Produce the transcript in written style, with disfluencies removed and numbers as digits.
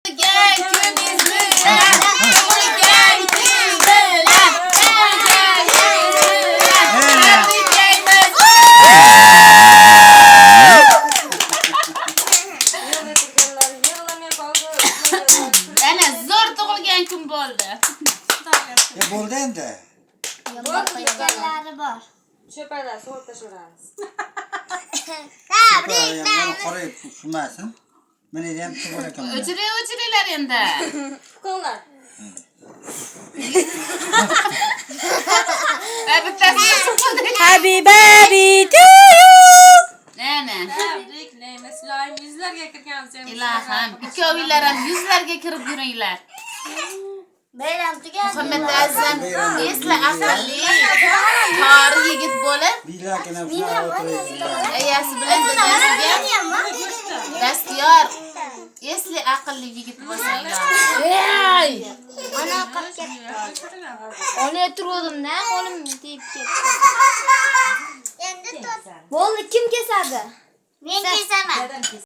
Tug'ilgan kuningiz bilan, tug'ilgan kuningiz bilan, tug'ilgan kuningiz bilan tabriklaymiz. Yig'lay turganlar yig'lamay qoldi. Ana zo'r tug'ilgan kun bo'ldi. Bo'ldi endi. Yomon bor. Cho'paylar, so'rib tashlaveramiz. Mana qorayib tushmasin. Mana ham tug'ar ekan. Mana. O'chiring, o'chiringlar endi. Qilinglar. Va bittasini qo'ydik. Happy birthday to you. Ana. Tabriklaymiz. Iloyim yuzlarga kirgan sen. Ilohim, ikkovinglar ham yuzlarga kirib yuringlar. Bayram tugadi. Muhammad Azam esli, aqlli, qori yigit bo'lib, Biylakina shunaqa o'tiradi. ayasi bilan dadasiga dastyor, esli, aqlli yigit bo'lsanglar. Ey! Ana qolib ketdi. Ona turganimda qo'lim tegib ketdi. Endi Bo'ldi, kim kesadi? Men kesaman.